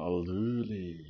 Hallöli.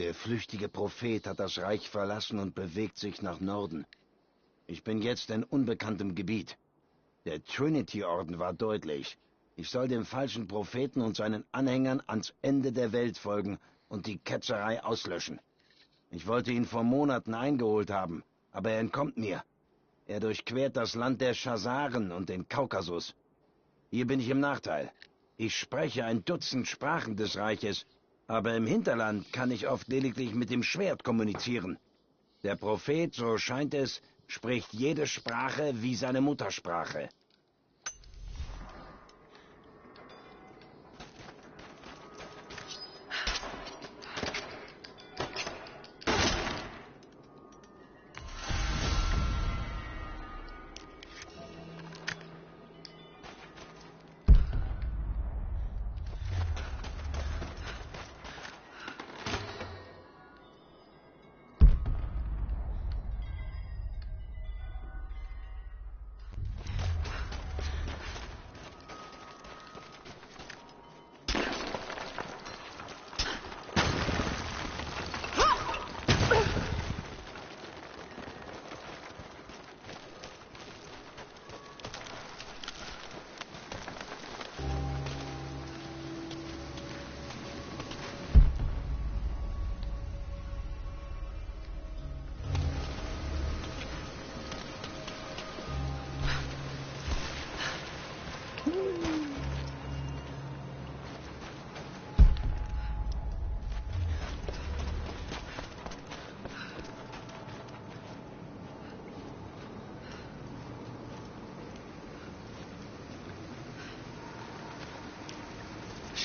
Der flüchtige Prophet hat das Reich verlassen und bewegt sich nach Norden. Ich bin jetzt in unbekanntem Gebiet. Der Trinity-Orden war deutlich. Ich soll dem falschen Propheten und seinen Anhängern ans Ende der Welt folgen und die Ketzerei auslöschen. Ich wollte ihn vor Monaten eingeholt haben, aber er entkommt mir. Er durchquert das Land der Chazaren und den Kaukasus. Hier bin ich im Nachteil. Ich spreche ein Dutzend Sprachen des Reiches, aber im Hinterland kann ich oft lediglich mit dem Schwert kommunizieren. Der Prophet, so scheint es, spricht jede Sprache wie seine Muttersprache.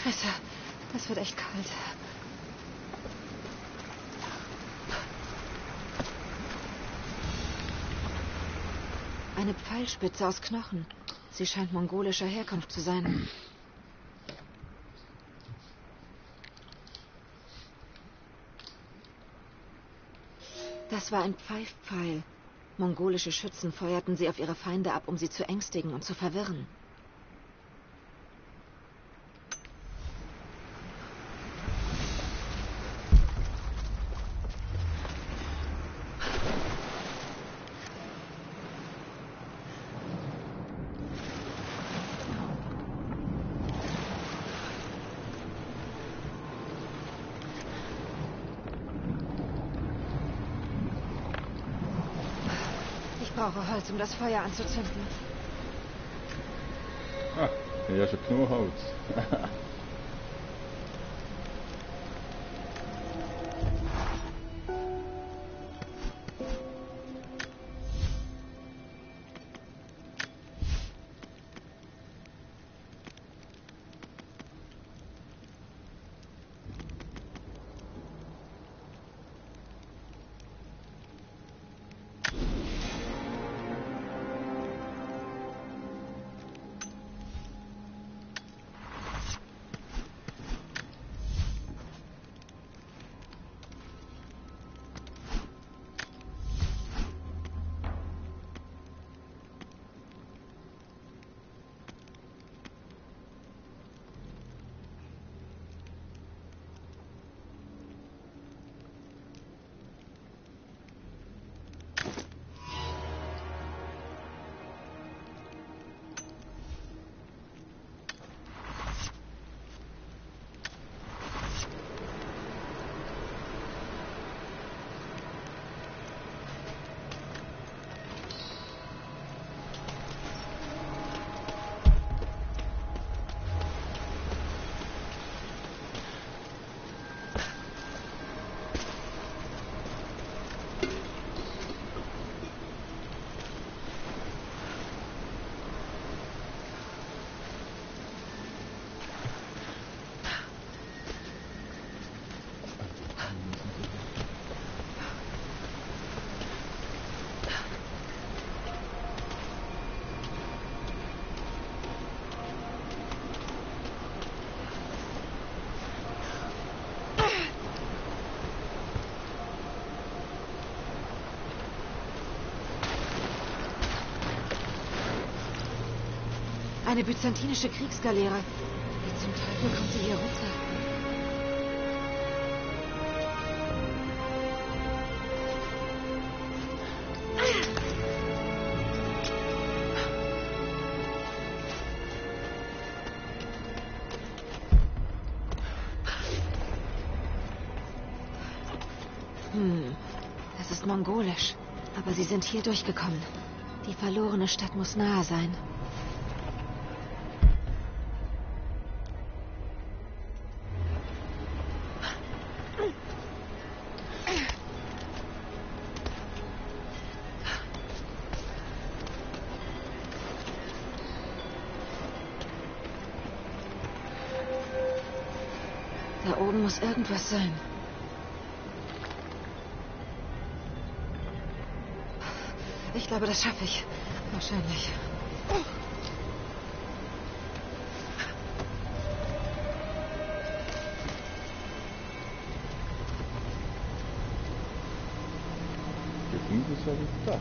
Scheiße, das wird echt kalt. Eine Pfeilspitze aus Knochen. Sie scheint mongolischer Herkunft zu sein. Das war ein Pfeifpfeil. Mongolische Schützen feuerten sie auf ihre Feinde ab, um sie zu ängstigen und zu verwirren. Ich brauche Holz, um das Feuer anzuzünden. Ah, ich habe schon genug Holz. eine byzantinische Kriegsgaleere. Wie zum Teufel kommt sie hier runter? Das ist mongolisch. Aber sie sind hier durchgekommen. Die verlorene Stadt muss nahe sein. Da oben muss irgendwas sein. Ich glaube, das schaffe ich. Wahrscheinlich. Gefühlt ist ja wie Dach.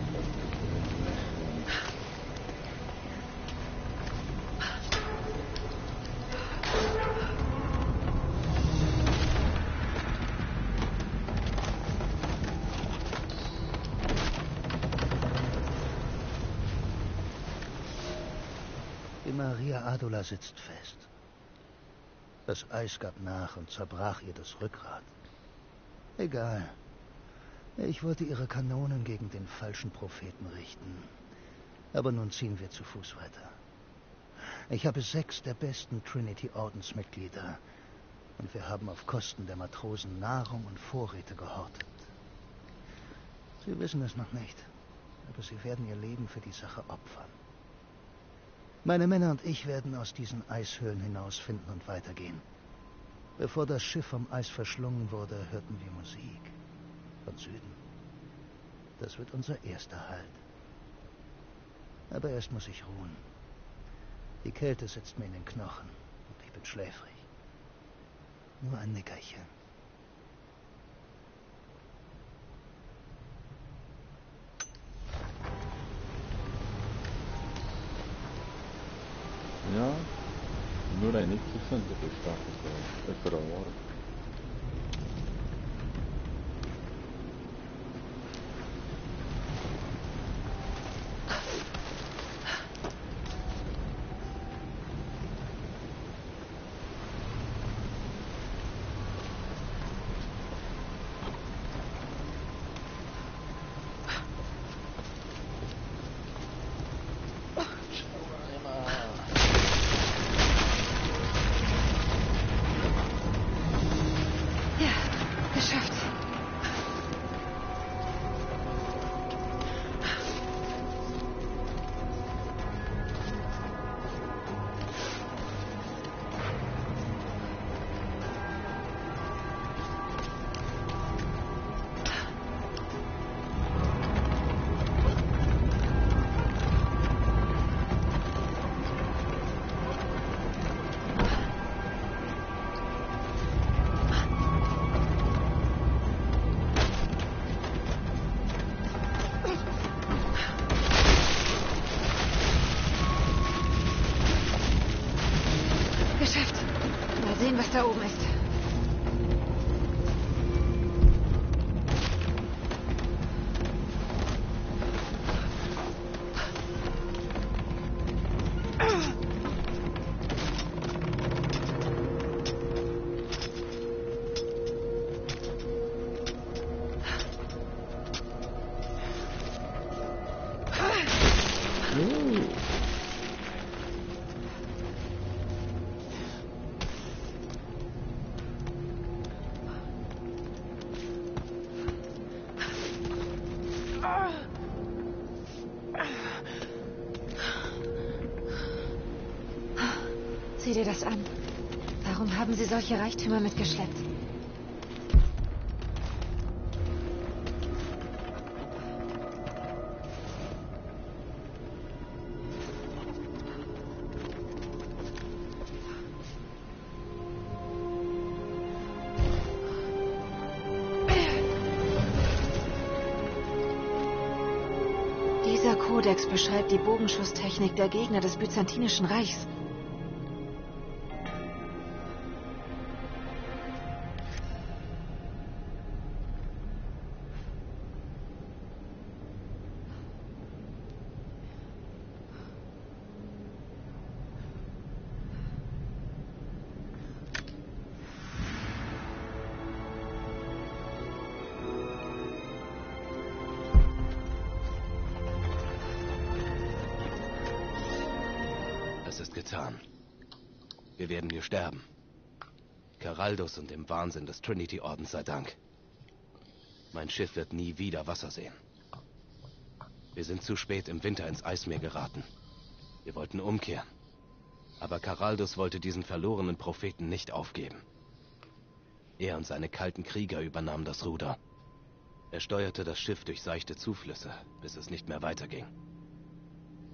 Maria Adula sitzt fest. Das Eis gab nach und zerbrach ihr das Rückgrat. Egal. Ich wollte ihre Kanonen gegen den falschen Propheten richten. Aber nun ziehen wir zu Fuß weiter. Ich habe 6 der besten Trinity-Ordensmitglieder. Und wir haben auf Kosten der Matrosen Nahrung und Vorräte gehortet. Sie wissen es noch nicht, aber sie werden ihr Leben für die Sache opfern. Meine Männer und ich werden aus diesen Eishöhlen hinausfinden und weitergehen. Bevor das Schiff vom Eis verschlungen wurde, hörten wir Musik. Von Süden. Das wird unser erster Halt. Aber erst muss ich ruhen. Die Kälte sitzt mir in den Knochen und ich bin schläfrig. Nur ein Nickerchen. Ja, nur ein Nickerchen, das ist stark. Das ist wahr. Was da oben ist. Sieh dir das an. Warum haben sie solche Reichtümer mitgeschleppt? Dieser Kodex beschreibt die Bogenschusstechnik der Gegner des Byzantinischen Reichs. Es ist getan. Wir werden hier sterben. Caraldus und dem Wahnsinn des Trinity-Ordens sei Dank. Mein Schiff wird nie wieder Wasser sehen. Wir sind zu spät im Winter ins Eismeer geraten. Wir wollten umkehren. Aber Caraldus wollte diesen verlorenen Propheten nicht aufgeben. Er und seine kalten Krieger übernahmen das Ruder. Er steuerte das Schiff durch seichte Zuflüsse, bis es nicht mehr weiterging.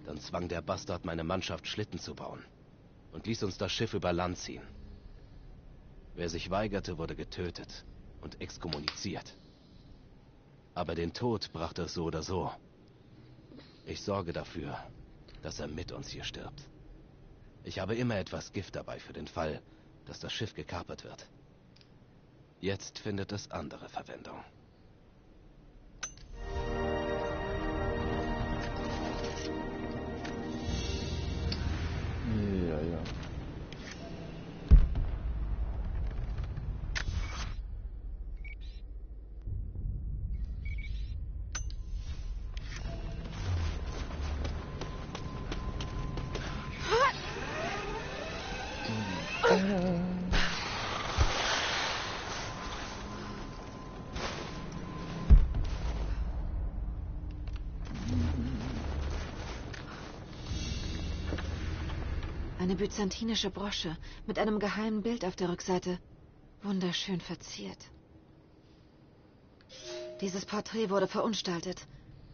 Dann zwang der Bastard meine Mannschaft, Schlitten zu bauen und ließ uns das Schiff über Land ziehen. Wer sich weigerte, wurde getötet und exkommuniziert. Aber den Tod brachte es so oder so. Ich sorge dafür, dass er mit uns hier stirbt. Ich habe immer etwas Gift dabei für den Fall, dass das Schiff gekapert wird. Jetzt findet es andere Verwendung. Ja, ja. Eine byzantinische Brosche mit einem geheimen Bild auf der Rückseite. Wunderschön verziert. Dieses Porträt wurde verunstaltet.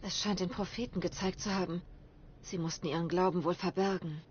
Es scheint den Propheten gezeigt zu haben. Sie mussten ihren Glauben wohl verbergen.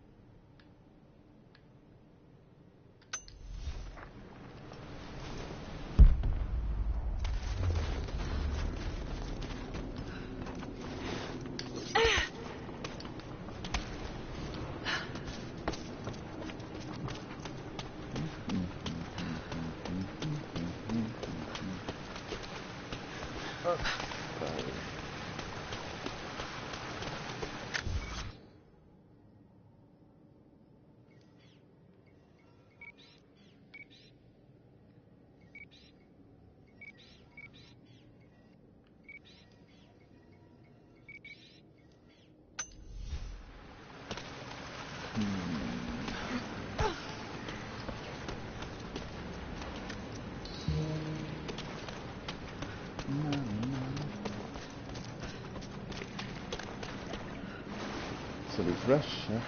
So refresh, ja.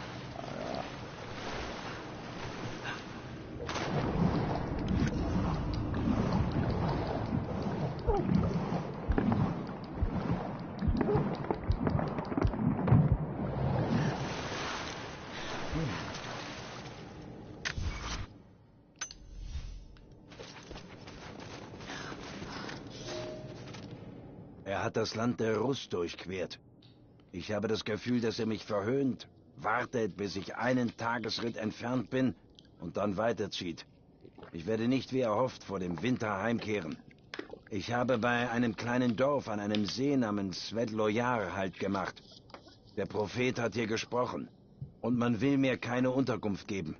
Ah, ja. Er hat das Land der Russ durchquert. Ich habe das Gefühl, dass er mich verhöhnt, wartet, bis ich einen Tagesritt entfernt bin und dann weiterzieht. Ich werde nicht wie erhofft vor dem Winter heimkehren. Ich habe bei einem kleinen Dorf an einem See namens Svetlojar Halt gemacht. Der Prophet hat hier gesprochen und man will mir keine Unterkunft geben.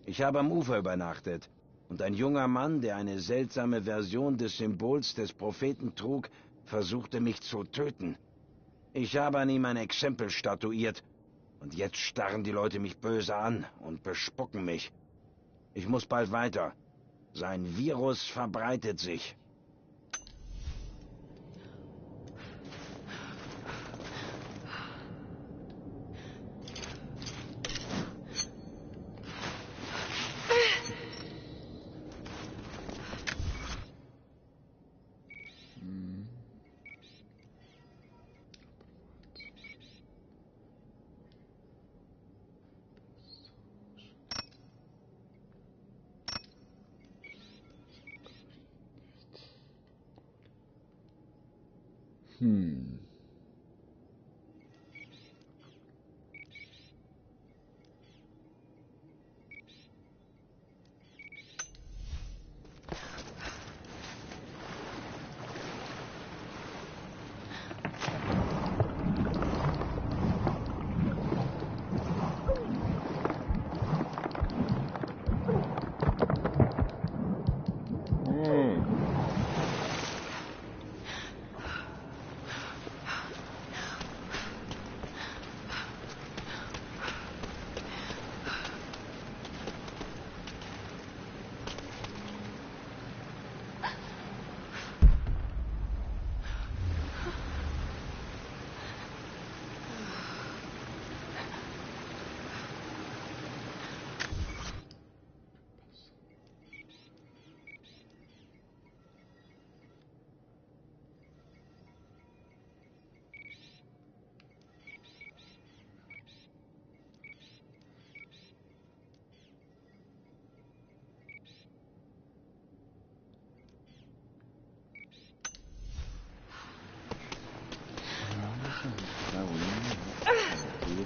Ich habe am Ufer übernachtet und ein junger Mann, der eine seltsame Version des Symbols des Propheten trug, versuchte mich zu töten. Ich habe an ihm ein Exempel statuiert und jetzt starren die Leute mich böse an und bespucken mich. Ich muss bald weiter. Sein Virus verbreitet sich.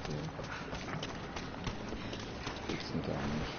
Idee. Gibt's denn gar nicht.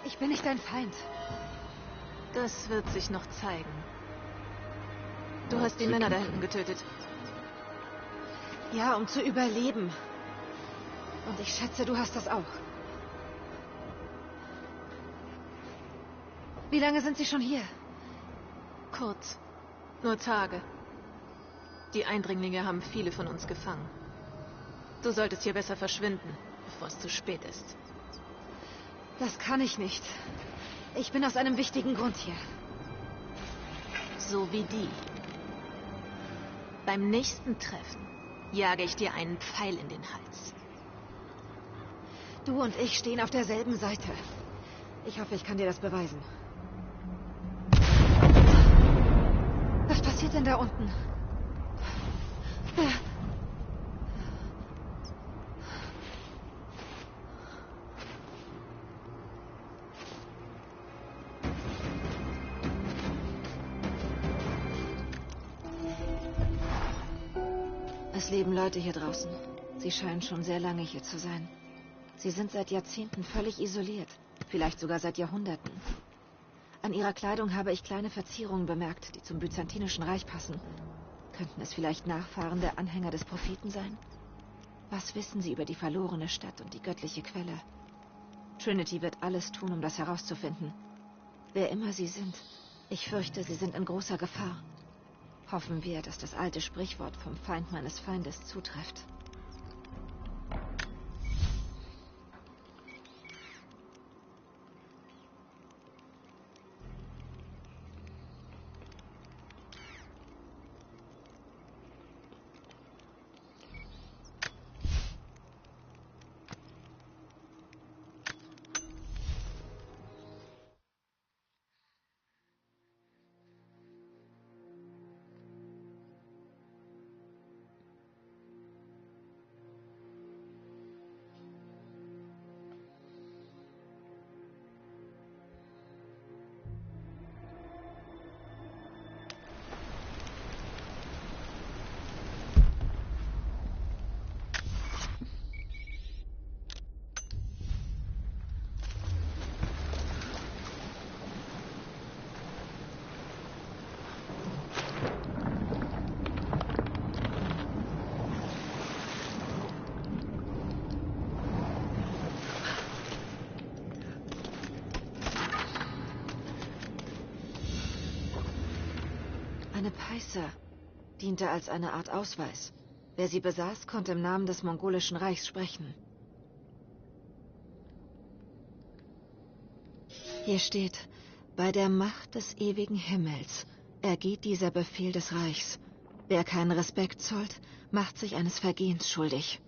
Ich bin nicht dein Feind. Das wird sich noch zeigen. Du hast die Männer da hinten getötet. Ja, um zu überleben. Und ich schätze, du hast das auch. Wie lange sind sie schon hier? Kurz. Nur Tage. Die Eindringlinge haben viele von uns gefangen. Du solltest hier besser verschwinden, bevor es zu spät ist. Das kann ich nicht. Ich bin aus einem wichtigen Grund hier. So wie die. Beim nächsten Treffen jage ich dir einen Pfeil in den Hals. Du und ich stehen auf derselben Seite. Ich hoffe, ich kann dir das beweisen. Was passiert denn da unten? Es leben Leute hier draußen. Sie scheinen schon sehr lange hier zu sein. Sie sind seit Jahrzehnten völlig isoliert. Vielleicht sogar seit Jahrhunderten. An ihrer Kleidung habe ich kleine Verzierungen bemerkt, die zum Byzantinischen Reich passen. Könnten es vielleicht Nachfahren der Anhänger des Propheten sein? Was wissen sie über die verlorene Stadt und die göttliche Quelle? Trinity wird alles tun, um das herauszufinden. Wer immer sie sind, ich fürchte, sie sind in großer Gefahr. Hoffen wir, dass das alte Sprichwort vom Feind meines Feindes zutrifft. Eine Peißer diente als eine Art Ausweis. Wer sie besaß, konnte im Namen des mongolischen Reichs sprechen. Hier steht, bei der Macht des ewigen Himmels ergeht dieser Befehl des Reichs. Wer keinen Respekt zollt, macht sich eines Vergehens schuldig.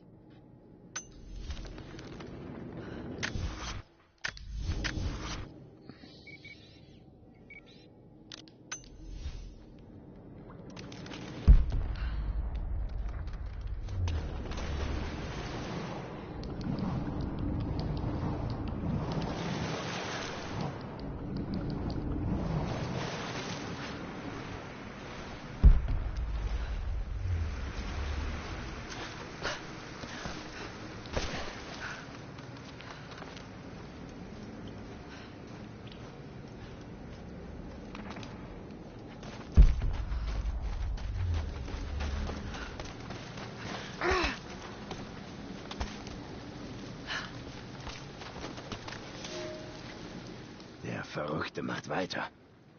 Der Verrückte macht weiter.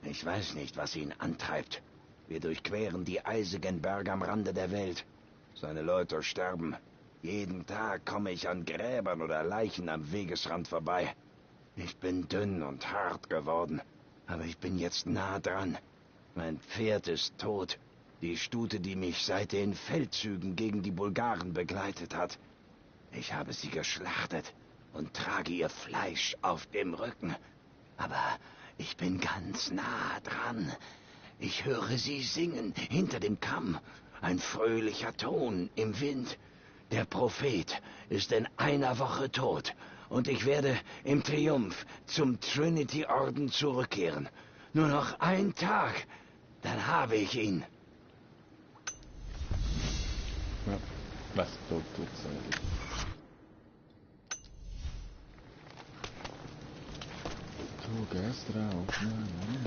Ich weiß nicht, was ihn antreibt. Wir durchqueren die eisigen Berge am Rande der Welt. Seine Leute sterben. Jeden Tag komme ich an Gräbern oder Leichen am Wegesrand vorbei. Ich bin dünn und hart geworden, aber ich bin jetzt nah dran. Mein Pferd ist tot. Die Stute, die mich seit den Feldzügen gegen die Bulgaren begleitet hat. Ich habe sie geschlachtet und trage ihr Fleisch auf dem Rücken. Aber ich bin ganz nah dran. Ich höre sie singen hinter dem Kamm. Ein fröhlicher Ton im Wind. Der Prophet ist in einer Woche tot. Und ich werde im Triumph zum Trinity-Orden zurückkehren. Nur noch ein Tag, dann habe ich ihn. Ja, was tot tut's eigentlich? Du Gas drauf, na.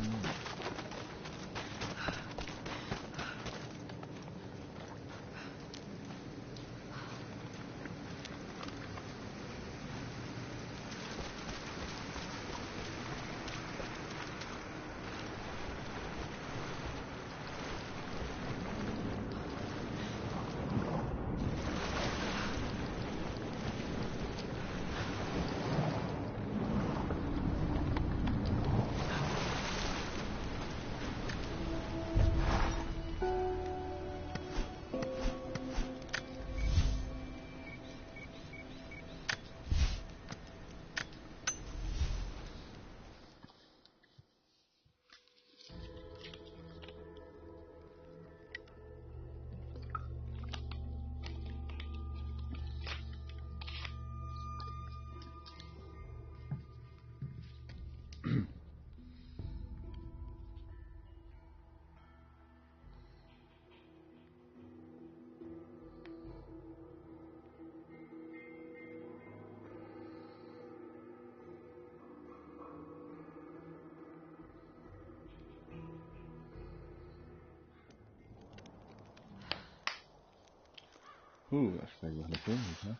Das steigt noch nicht hin, ne?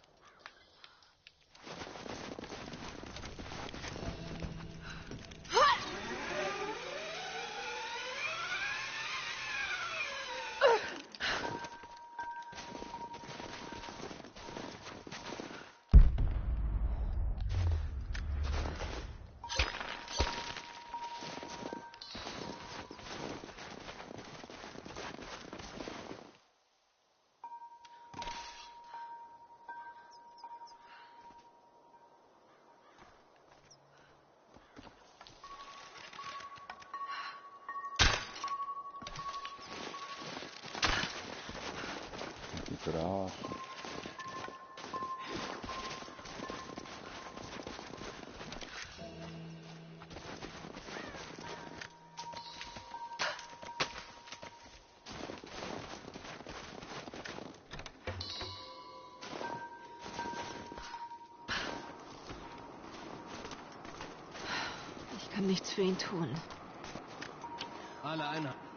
Brav. Ich kann nichts für ihn tun.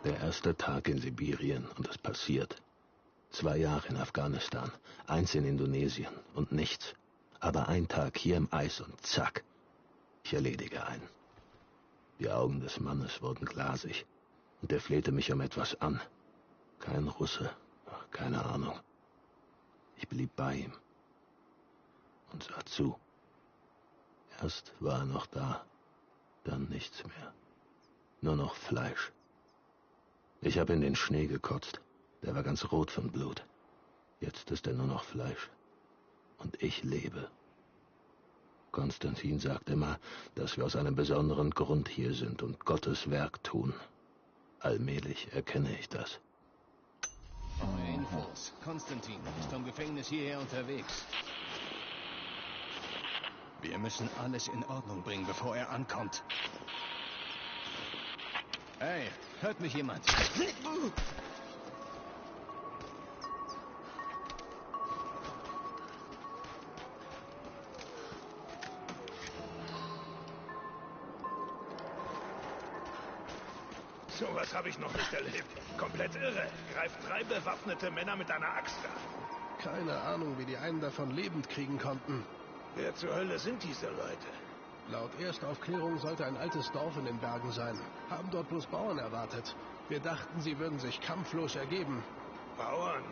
Der erste Tag in Sibirien und es passiert. 2 Jahre in Afghanistan, 1 in Indonesien und nichts. Aber ein Tag hier im Eis und zack, ich erledige einen. Die Augen des Mannes wurden glasig und er flehte mich um etwas an. Kein Russe, keine Ahnung. Ich blieb bei ihm und sah zu. Erst war er noch da, dann nichts mehr. Nur noch Fleisch. Ich habe in den Schnee gekotzt. Der war ganz rot von Blut. Jetzt ist er nur noch Fleisch. Und ich lebe. Konstantin sagt immer, dass wir aus einem besonderen Grund hier sind und Gottes Werk tun. Allmählich erkenne ich das. Neue Infos. Konstantin ist vom Gefängnis hierher unterwegs. Wir müssen alles in Ordnung bringen, bevor er ankommt. Hey, hört mich jemand? Sowas habe ich noch nicht erlebt. Komplett irre. Greift 3 bewaffnete Männer mit einer Axt an. Keine Ahnung, wie die einen davon lebend kriegen konnten. Wer zur Hölle sind diese Leute? Laut Erstaufklärung sollte ein altes Dorf in den Bergen sein. Haben dort bloß Bauern erwartet. Wir dachten, sie würden sich kampflos ergeben. Bauern?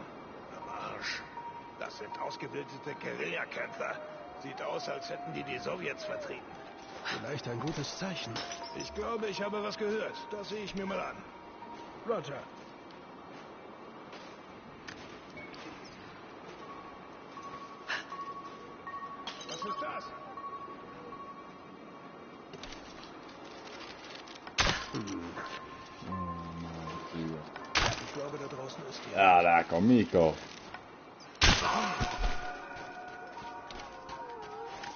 Am Arsch. Das sind ausgebildete Guerillakämpfer. Sieht aus, als hätten die Sowjets vertrieben. Vielleicht ein gutes Zeichen. Ich glaube, ich habe was gehört. Das sehe ich mir mal an. Roger. Was ist das? Ich glaube, da draußen ist die... Ja, daar kan Miko.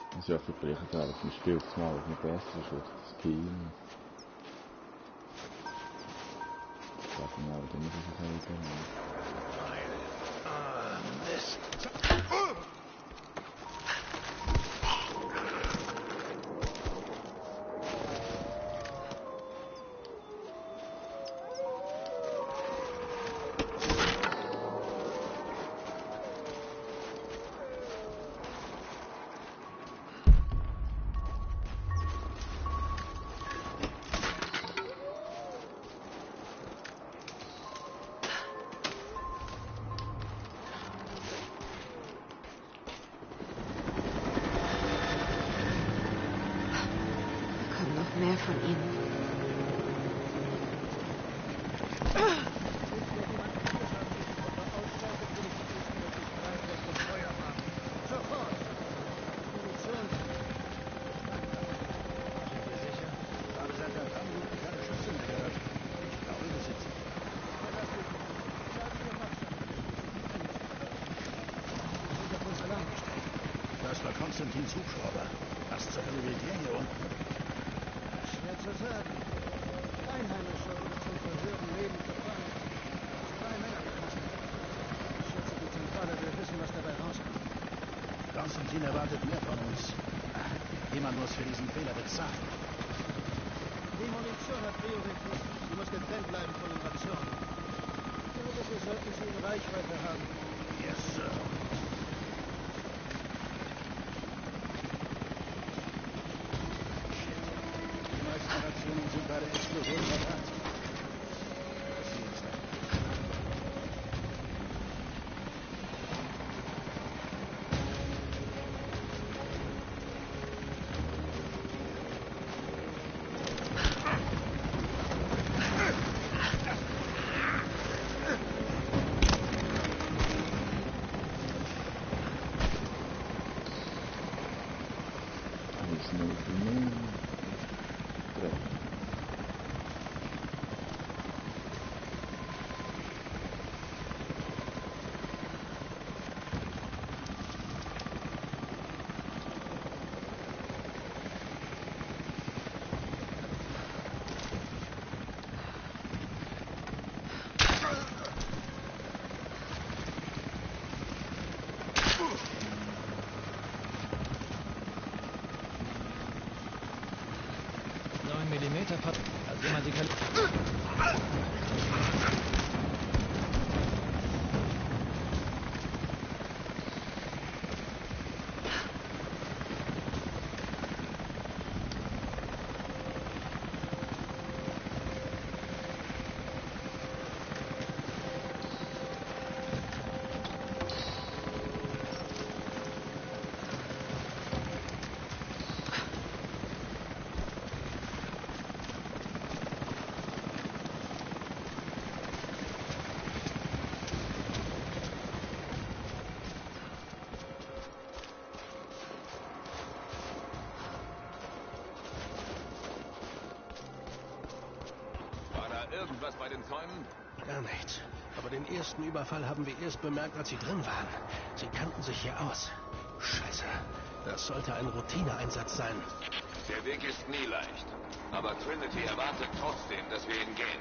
Dat is ja verplicht eigenlijk. Je speelt snel met de beste soort skiën. Ik ga van jou dingen vergeten. Mist. Mehr von ihnen. Das war Konstantins Hubschrauber. Was zur Hölle will der hier unten? Schwer zu sagen. Einheimischer wurde zum Verhören lebend gefangen. 2 Männer gefasst. Ich schätze, die Zentrale will wissen, was dabei rauskommt. Konstantin erwartet mehr von uns. Jemand muss für diesen Fehler bezahlen. Die Munition hat Priorität. Sie muss getrennt bleiben von den Rationen. Ich glaube, wir sollten sie in Reichweite haben. Yes, Sir. Rationen sind bei der Explosion verbrannt. Also jemand sie kann... Irgendwas bei den Zäunen? Gar nichts. Aber den ersten Überfall haben wir erst bemerkt, als sie drin waren. Sie kannten sich hier aus. Scheiße. Das sollte ein Routineeinsatz sein. Der Weg ist nie leicht. Aber Trinity erwartet trotzdem, dass wir ihn gehen.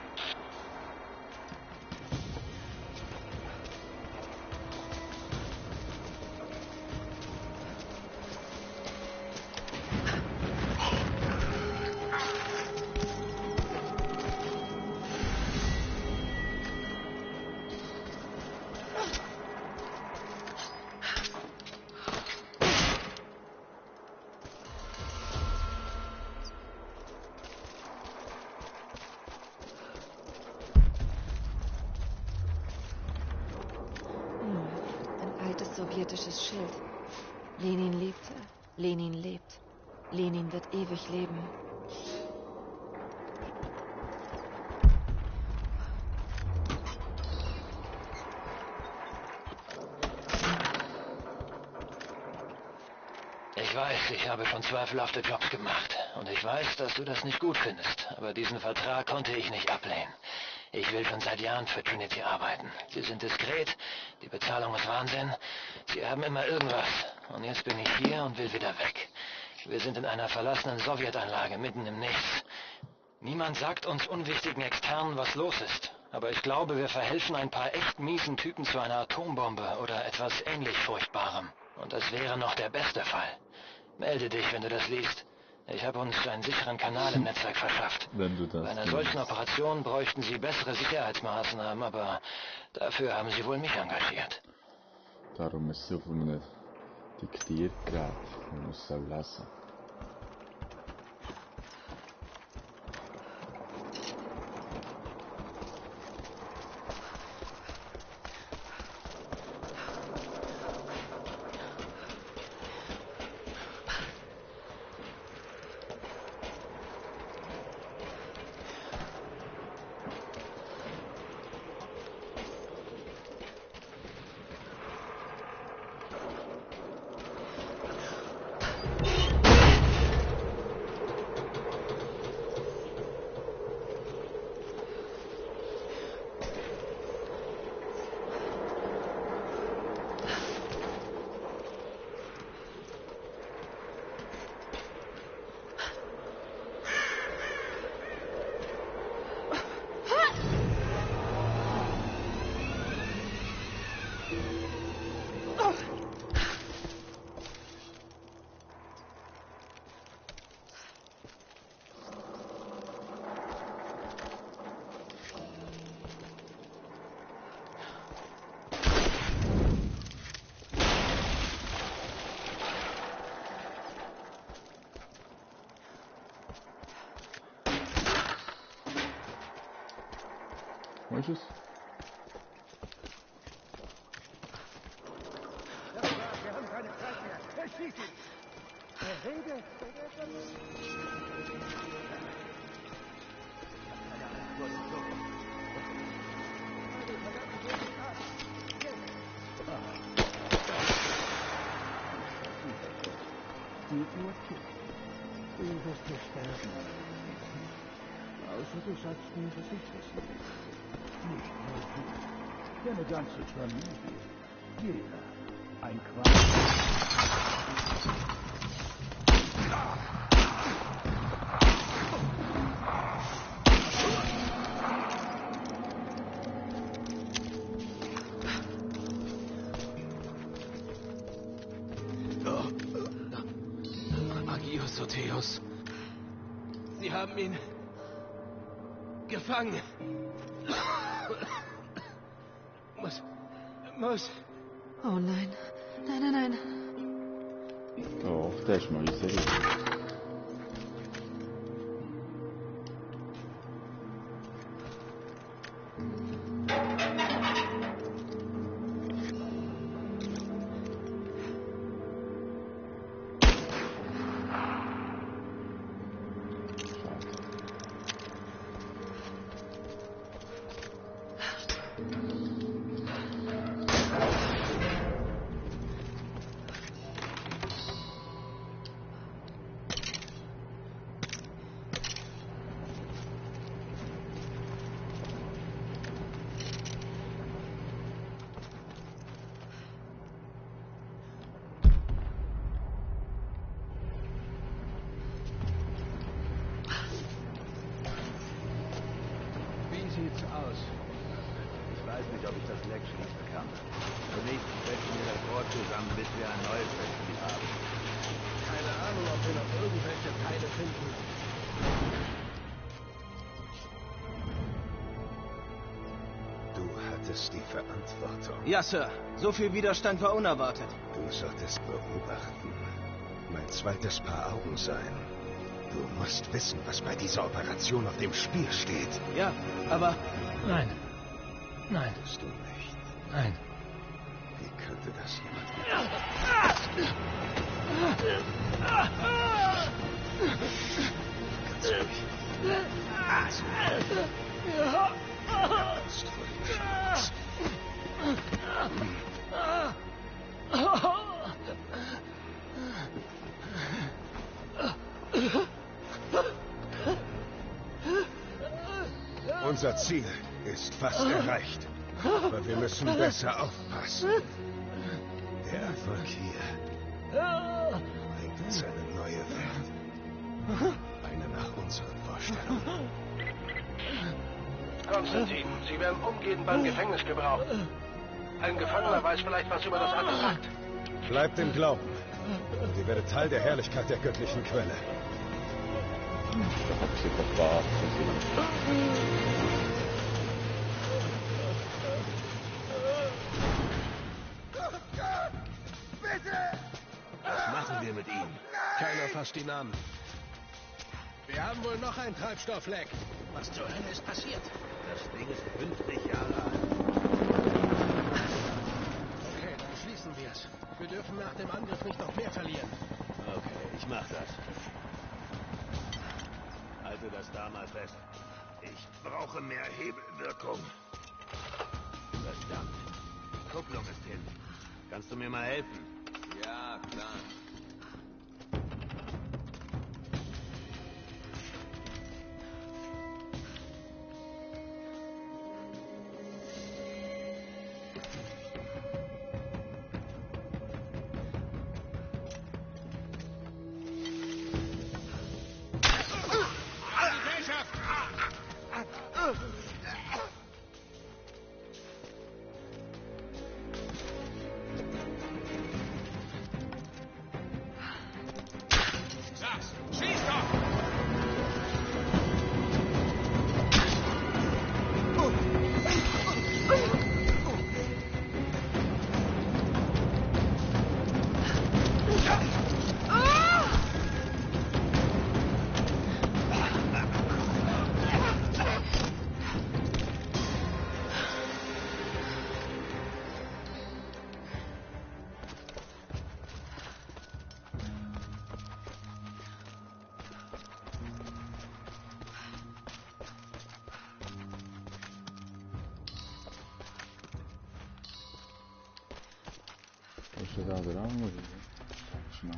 sowjetisches Schild. Lenin lebte, Lenin lebt. Lenin wird ewig leben. Ich weiß, ich habe schon zweifelhafte Jobs gemacht. Und ich weiß, dass du das nicht gut findest. Aber diesen Vertrag konnte ich nicht ablehnen. Ich will schon seit Jahren für Trinity arbeiten. Sie sind diskret, die Bezahlung ist Wahnsinn. Sie haben immer irgendwas. Und jetzt bin ich hier und will wieder weg. Wir sind in einer verlassenen Sowjetanlage, mitten im Nichts. Niemand sagt uns unwichtigen Externen, was los ist. Aber ich glaube, wir verhelfen ein paar echt miesen Typen zu einer Atombombe oder etwas ähnlich Furchtbarem. Und das wäre noch der beste Fall. Melde dich, wenn du das liest. Ich habe uns einen sicheren Kanal im Netzwerk verschafft. Wenn du das Bei einer solchen Operation bräuchten sie bessere Sicherheitsmaßnahmen, aber dafür haben sie wohl mich engagiert. Darum ist sie auf einem Diktiergerät. Man muss es auch lesen. Wo ist es? Wir haben keine Zeit mehr. Erschieß ihn! Er redet. Du wirst hier sterben. Außer du sagst mir, was ich wissen will. Nicht nur du. Deine ganze Familie. Jeder. Ein Agios Otheos. Sie haben ihn gefangen. Muss. Oh nein. Nein, nein, nein. Oh, der ist mal seriös. sieht's aus? Ich weiß nicht, ob ich das Leck schließen kann. Zunächst stecken wir das Rohr zusammen, bis wir ein neues Betrieb haben. Keine Ahnung, ob wir noch irgendwelche Teile finden. Du hattest die Verantwortung. Ja, Sir. So viel Widerstand war unerwartet. Du solltest beobachten. Mein zweites Paar Augen sein. Du musst wissen, was bei dieser Operation auf dem Spiel steht. Ja, aber... Nein. Nein. Bist du nicht? Nein. Wie Könnte das jemand? Unser Ziel ist fast erreicht. Aber wir müssen besser aufpassen. Der Erfolg hier bringt uns eine neue Welt. Eine nach unseren Vorstellungen. Konstantin, Sie werden umgehend beim Gefängnis gebraucht. Ein Gefangener weiß vielleicht was über das Artefakt. Bleibt im Glauben. Und ihr werdet Teil der Herrlichkeit der göttlichen Quelle. Da hab ich etwas verraten. Was machen wir mit ihm? Keiner fasst ihn an. Wir haben wohl noch ein Treibstoffleck. Was zur Hölle ist passiert? Das Ding ist 50 Jahre alt. Okay, dann schließen wir es. Wir dürfen nach dem Angriff nicht noch mehr verlieren. Okay, ich mach das. Halte das da mal fest. Ich brauche mehr Hebelwirkung. Verdammt. Die Kupplung ist hin. Kannst du mir mal helfen? Ja, klar. Jeszcze raz rano, no.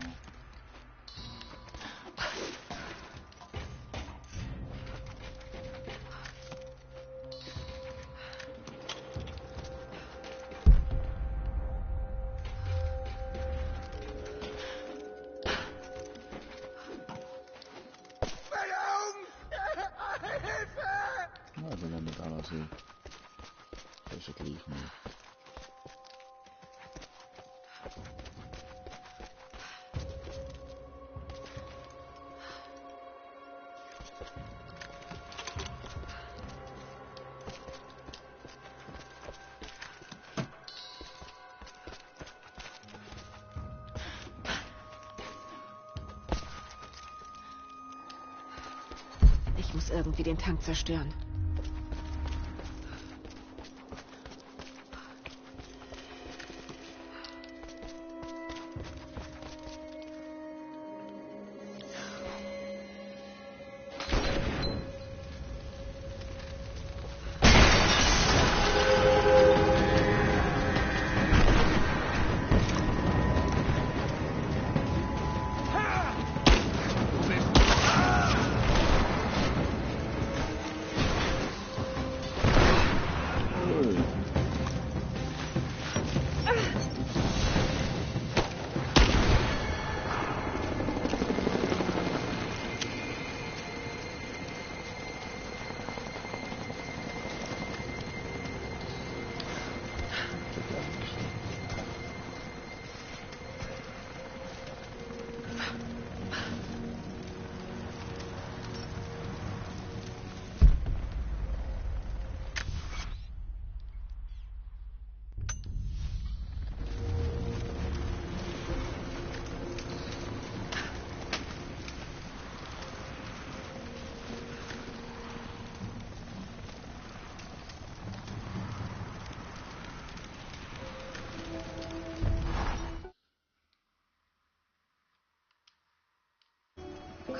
Nou, dan heb ik alles hier. Dat is het lief niet. Ich muss irgendwie den Tank zerstören.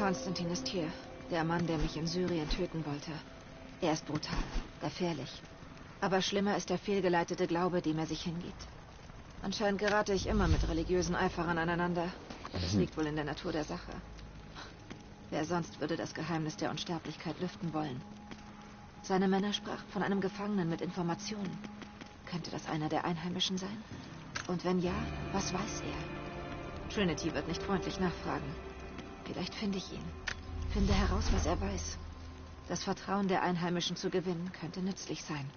Konstantin ist hier. Der Mann, der mich in Syrien töten wollte. Er ist brutal, gefährlich. Aber schlimmer ist der fehlgeleitete Glaube, dem er sich hingibt. Anscheinend gerate ich immer mit religiösen Eiferern aneinander. Das liegt wohl in der Natur der Sache. Wer sonst würde das Geheimnis der Unsterblichkeit lüften wollen? Seine Männer sprachen von einem Gefangenen mit Informationen. Könnte das einer der Einheimischen sein? Und wenn ja, was weiß er? Trinity wird nicht freundlich nachfragen. Vielleicht finde ich ihn. Finde heraus, was er weiß. Das Vertrauen der Einheimischen zu gewinnen, könnte nützlich sein.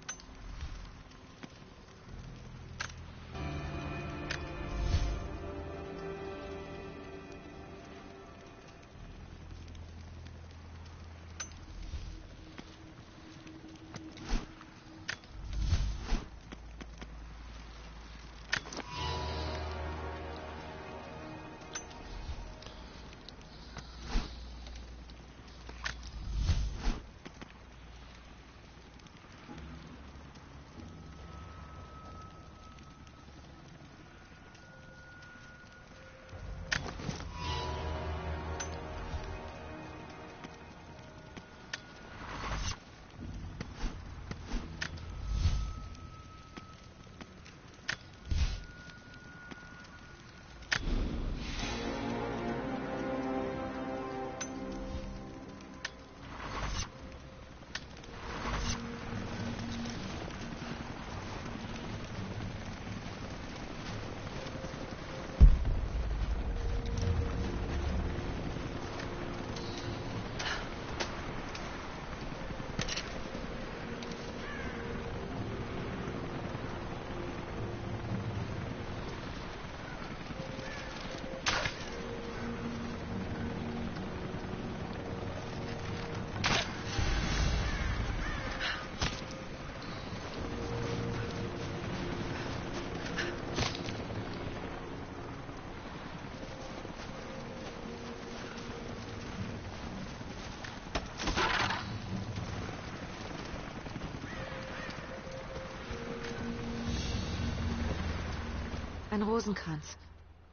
Ein Rosenkranz.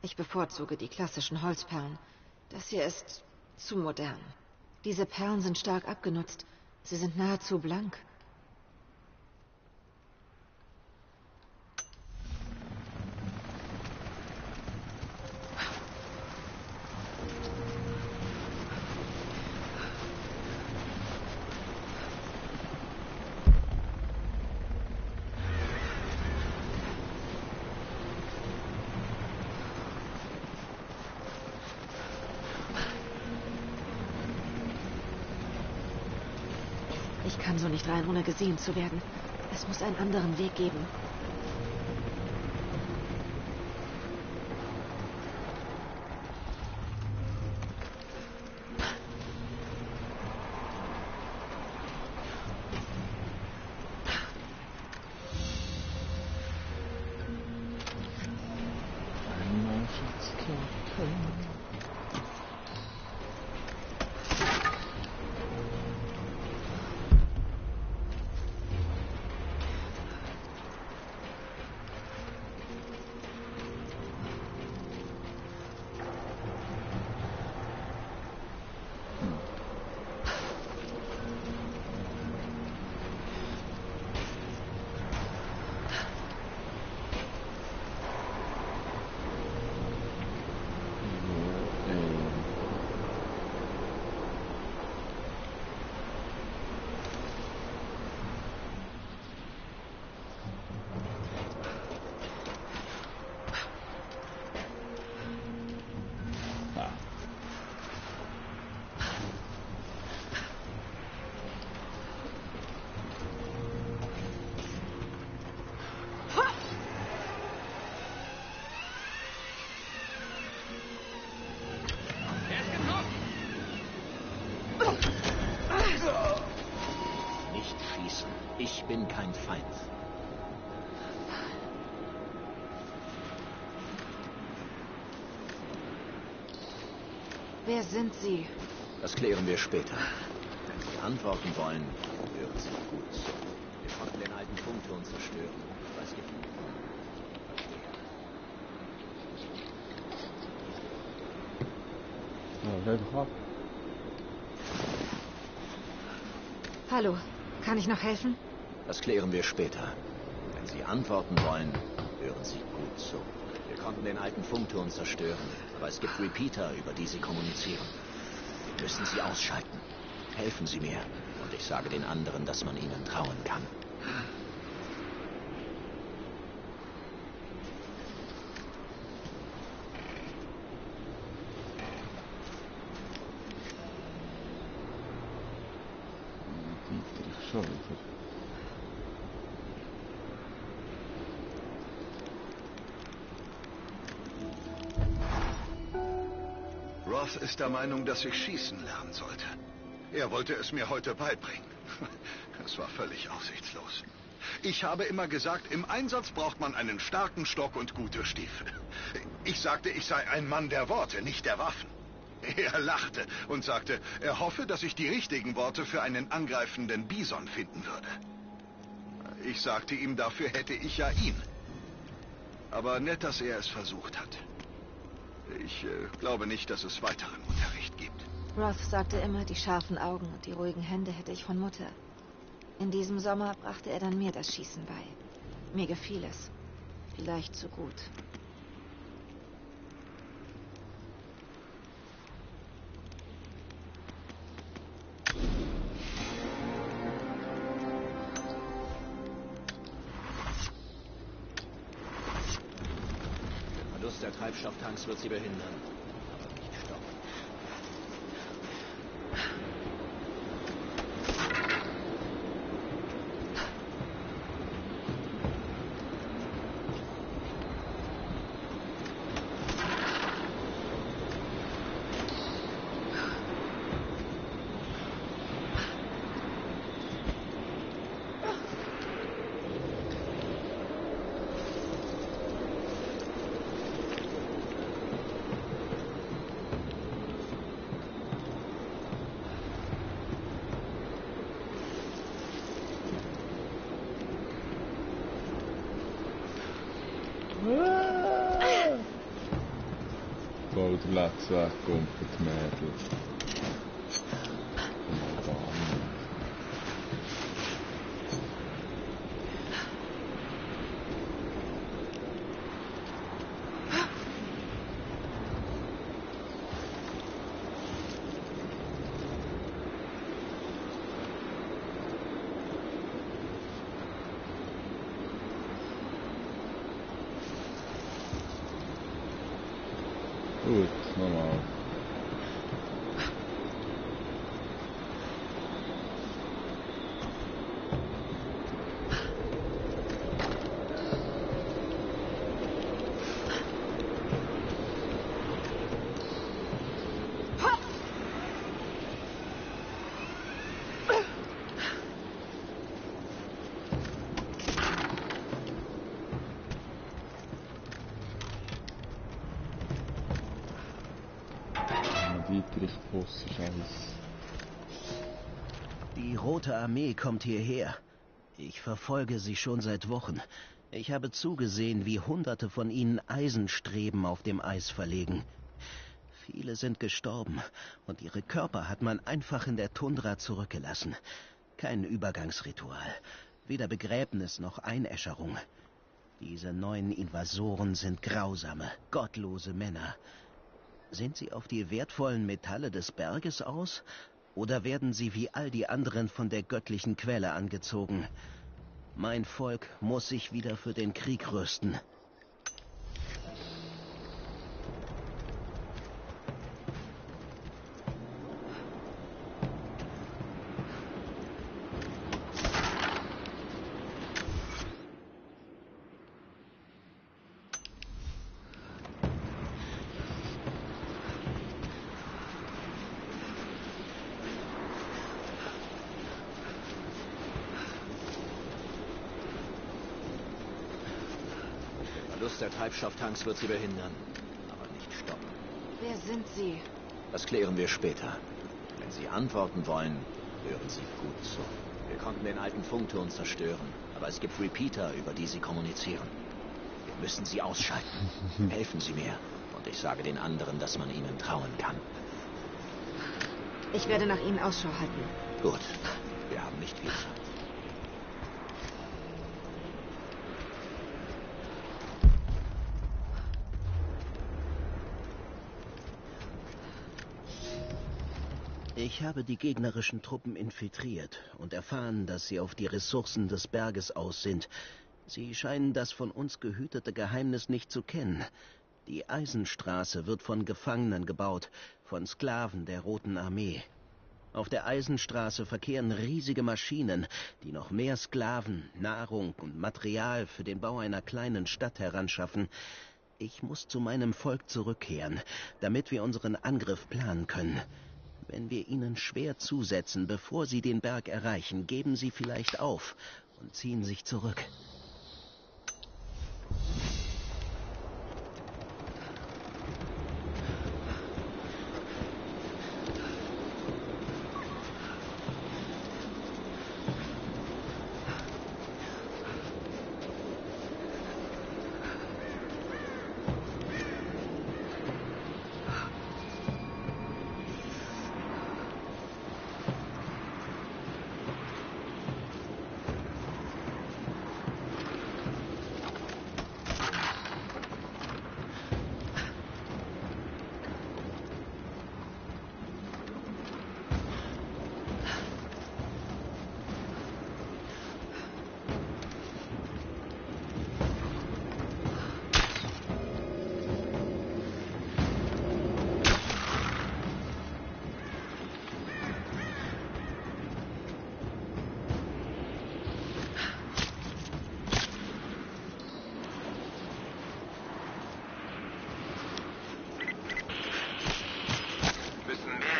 Ich bevorzuge die klassischen Holzperlen. Das hier ist zu modern. Diese Perlen sind stark abgenutzt. Sie sind nahezu blank. Ich kann so nicht rein, ohne gesehen zu werden. Es muss einen anderen Weg geben. Nicht schießen. Ich bin kein Feind. Wer sind Sie? Das klären wir später. Wenn Sie antworten wollen, hören Sie gut zu. Wir konnten den alten Funkturm zerstören. Was gibt es? Ja, wer drauf? Hallo, kann ich noch helfen? Das klären wir später. Wenn Sie antworten wollen, hören Sie gut zu. Wir konnten den alten Funkturm zerstören, aber es gibt Repeater, über die Sie kommunizieren. Wir müssen sie ausschalten. Helfen Sie mir, und ich sage den anderen, dass man ihnen trauen kann. Roth ist der Meinung, dass ich schießen lernen sollte. Er wollte es mir heute beibringen. Es war völlig aussichtslos. Ich habe immer gesagt, im Einsatz braucht man einen starken Stock und gute Stiefel. Ich sagte, ich sei ein Mann der Worte, nicht der Waffen. Er lachte und sagte, er hoffe, dass ich die richtigen Worte für einen angreifenden Bison finden würde. Ich sagte ihm, dafür hätte ich ja ihn. Aber nett, dass er es versucht hat. Ich glaube nicht, dass es weiteren Unterricht gibt. Roth sagte immer, die scharfen Augen und die ruhigen Hände hätte ich von Mutter. In diesem Sommer brachte er dann mir das Schießen bei. Mir gefiel es. Vielleicht zu gut. Der Verlust der Treibstofftanks wird sie behindern, aber nicht stoppen. Wow, der letzte Weg kommt die Mädel. Gut, normal. Die Rote Armee kommt hierher. Ich verfolge sie schon seit Wochen. Ich habe zugesehen, wie Hunderte von ihnen Eisenstreben auf dem Eis verlegen. Viele sind gestorben und ihre Körper hat man einfach in der Tundra zurückgelassen. Kein Übergangsritual, weder Begräbnis noch Einäscherung. Diese neuen Invasoren sind grausame, gottlose Männer. Sind sie auf die wertvollen Metalle des Berges aus? Oder werden sie wie all die anderen von der göttlichen Quelle angezogen? Mein Volk muss sich wieder für den Krieg rüsten. Der Treibstofftanks wird sie behindern, aber nicht stoppen. Wer sind Sie? Das klären wir später. Wenn Sie antworten wollen, hören Sie gut zu. Wir konnten den alten Funkturm zerstören, aber es gibt Repeater, über die Sie kommunizieren. Wir müssen sie ausschalten. Helfen Sie mir, und ich sage den anderen, dass man ihnen trauen kann. Ich werde nach Ihnen Ausschau halten. Gut. Wir haben nicht viel Zeit. Ich habe die gegnerischen Truppen infiltriert und erfahren, dass sie auf die Ressourcen des Berges aus sind. Sie scheinen das von uns gehütete Geheimnis nicht zu kennen. Die Eisenstraße wird von Gefangenen gebaut, von Sklaven der Roten Armee. Auf der Eisenstraße verkehren riesige Maschinen, die noch mehr Sklaven, Nahrung und Material für den Bau einer kleinen Stadt heranschaffen. Ich muss zu meinem Volk zurückkehren, damit wir unseren Angriff planen können. Wenn wir ihnen schwer zusetzen, bevor sie den Berg erreichen, geben sie vielleicht auf und ziehen sich zurück.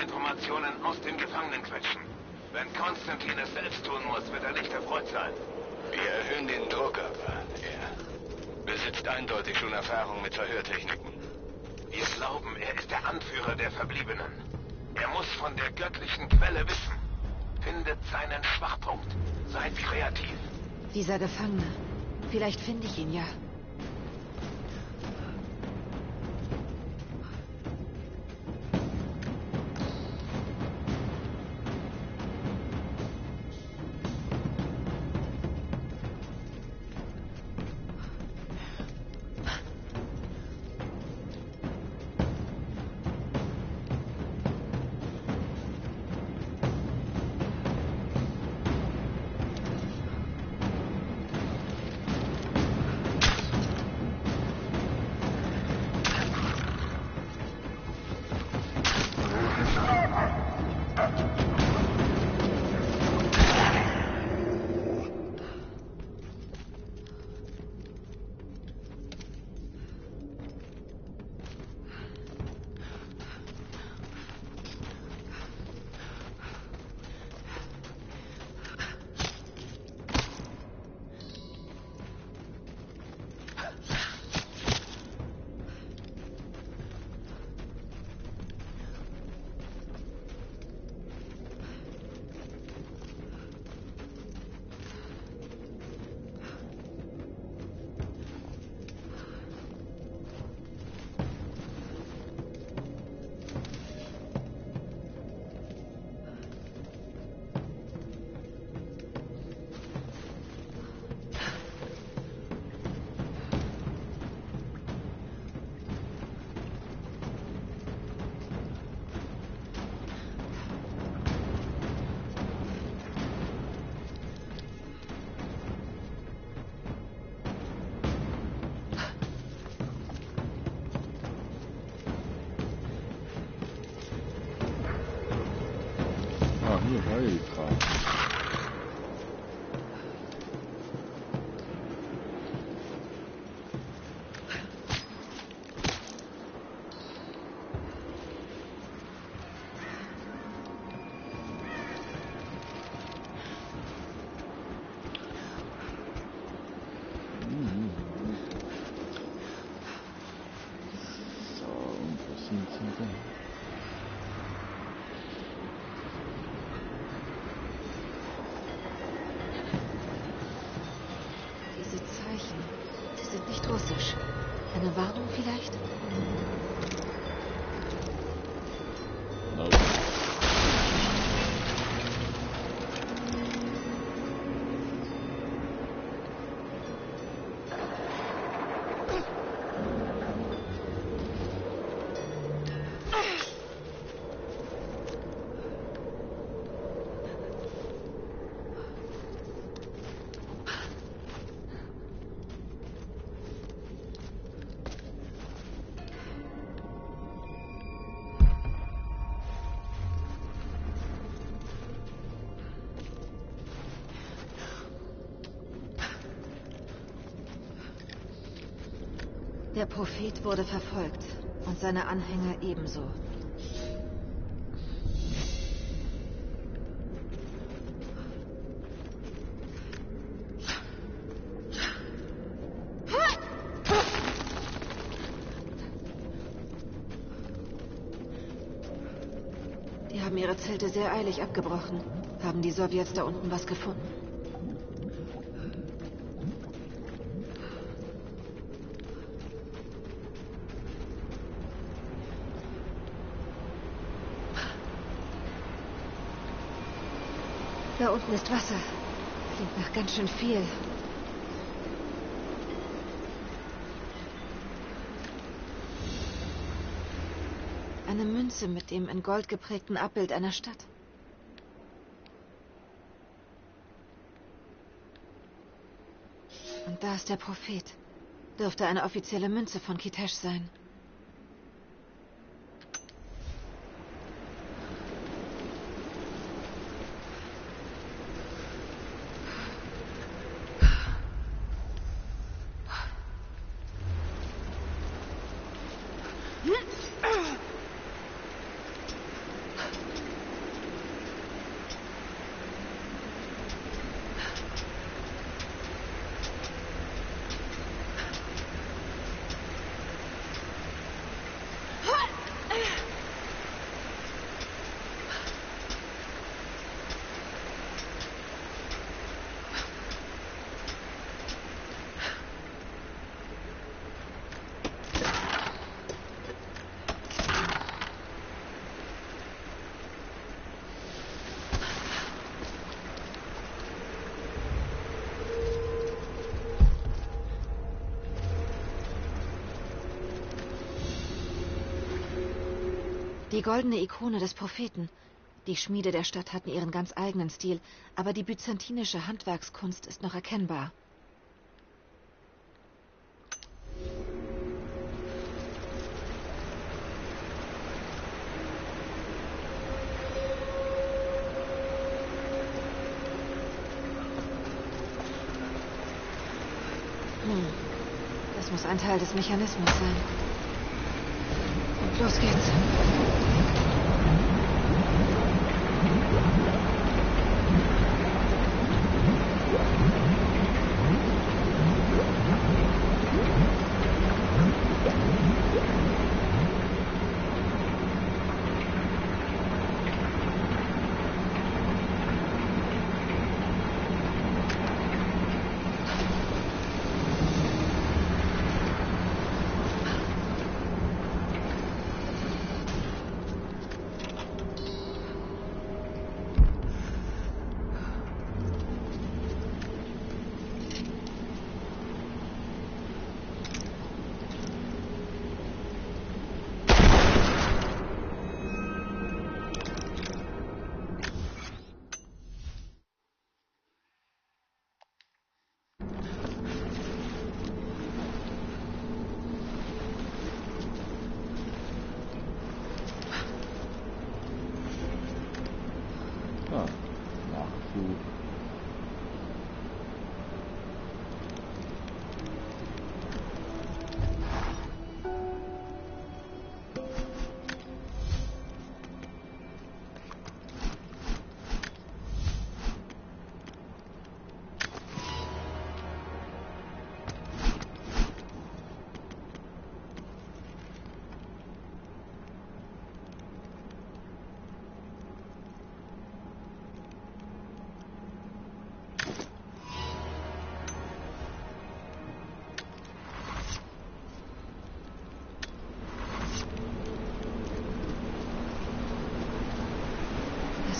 Informationen aus den Gefangenen quetschen. Wenn Konstantin es selbst tun muss, wird er nicht erfreut sein. Wir erhöhen den Druck ab. Er besitzt eindeutig schon Erfahrung mit Verhörtechniken. Wir glauben, er ist der Anführer der Verbliebenen. Er muss von der göttlichen Quelle wissen. Findet seinen Schwachpunkt. Seid kreativ. Dieser Gefangene. Vielleicht finde ich ihn ja. Hier war ich gerade. So, und wo sind sie denn? Die sind nicht russisch. Eine Warnung vielleicht? No. Der Prophet wurde verfolgt und seine Anhänger ebenso. Die haben ihre Zelte sehr eilig abgebrochen. Haben die Sowjets da unten was gefunden? Da unten ist Wasser. Klingt nach ganz schön viel. Eine Münze mit dem in Gold geprägten Abbild einer Stadt. Und da ist der Prophet. Dürfte eine offizielle Münze von Kitesh sein. Die goldene Ikone des Propheten. Die Schmiede der Stadt hatten ihren ganz eigenen Stil, aber die byzantinische Handwerkskunst ist noch erkennbar. Das muss ein Teil des Mechanismus sein. Und los geht's.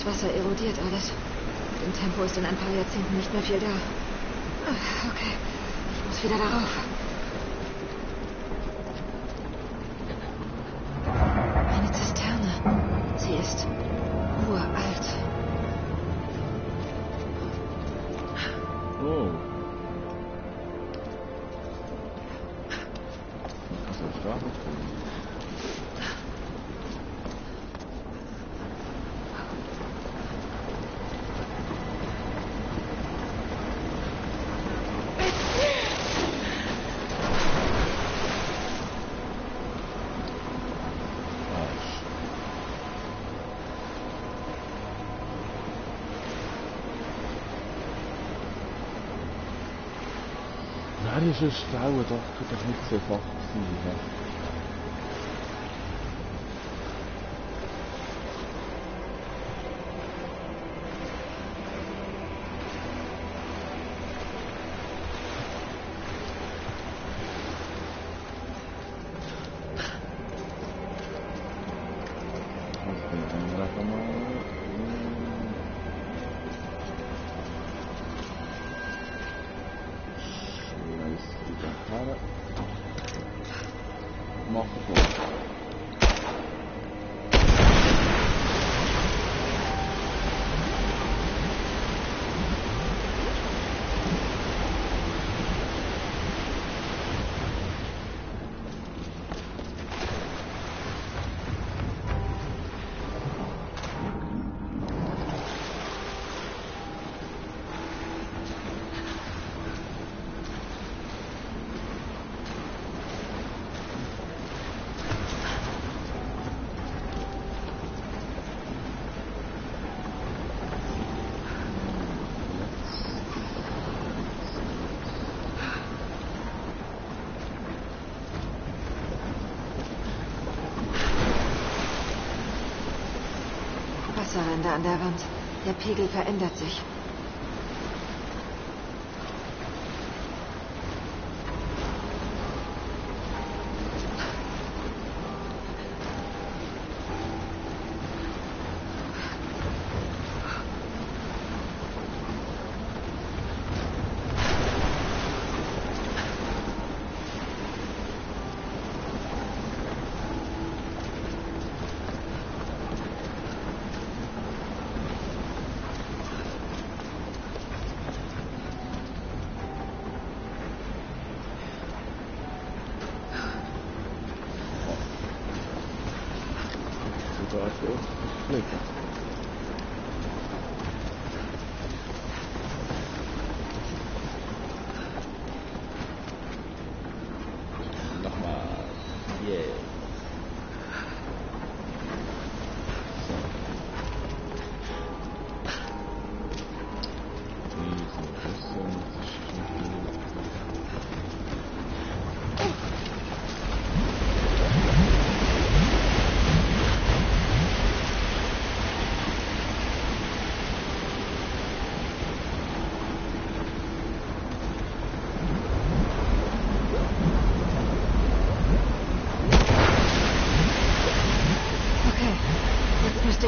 Das Wasser erodiert alles. Mit dem Tempo ist in ein paar Jahrzehnten nicht mehr viel da. Okay, ich muss wieder darauf. Eine Zisterne. Sie ist uralt. Oh. Was ist das da? wäre ja sonst Frauen doch nicht so einfach gewesen. Ne? Wasserränder an der Wand. Der Pegel verändert sich.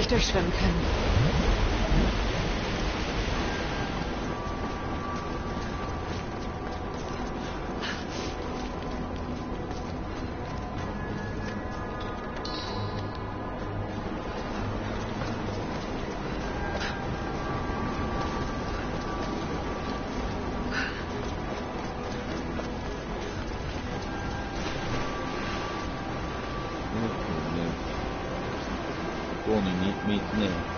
Ich durchschwimmen können. Mitnehmen.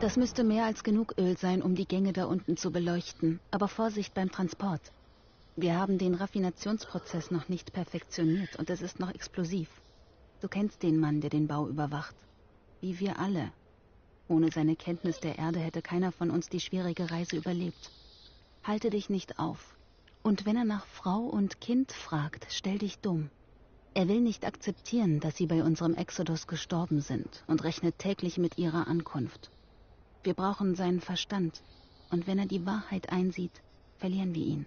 Das müsste mehr als genug Öl sein, um die Gänge da unten zu beleuchten. Aber Vorsicht beim Transport. Wir haben den Raffinationsprozess noch nicht perfektioniert und es ist noch explosiv. Du kennst den Mann, der den Bau überwacht. Wie wir alle. Ohne seine Kenntnis der Erde hätte keiner von uns die schwierige Reise überlebt. Halte dich nicht auf. Und wenn er nach Frau und Kind fragt, stell dich dumm. Er will nicht akzeptieren, dass sie bei unserem Exodus gestorben sind und rechnet täglich mit ihrer Ankunft. Wir brauchen seinen Verstand. Und wenn er die Wahrheit einsieht, verlieren wir ihn.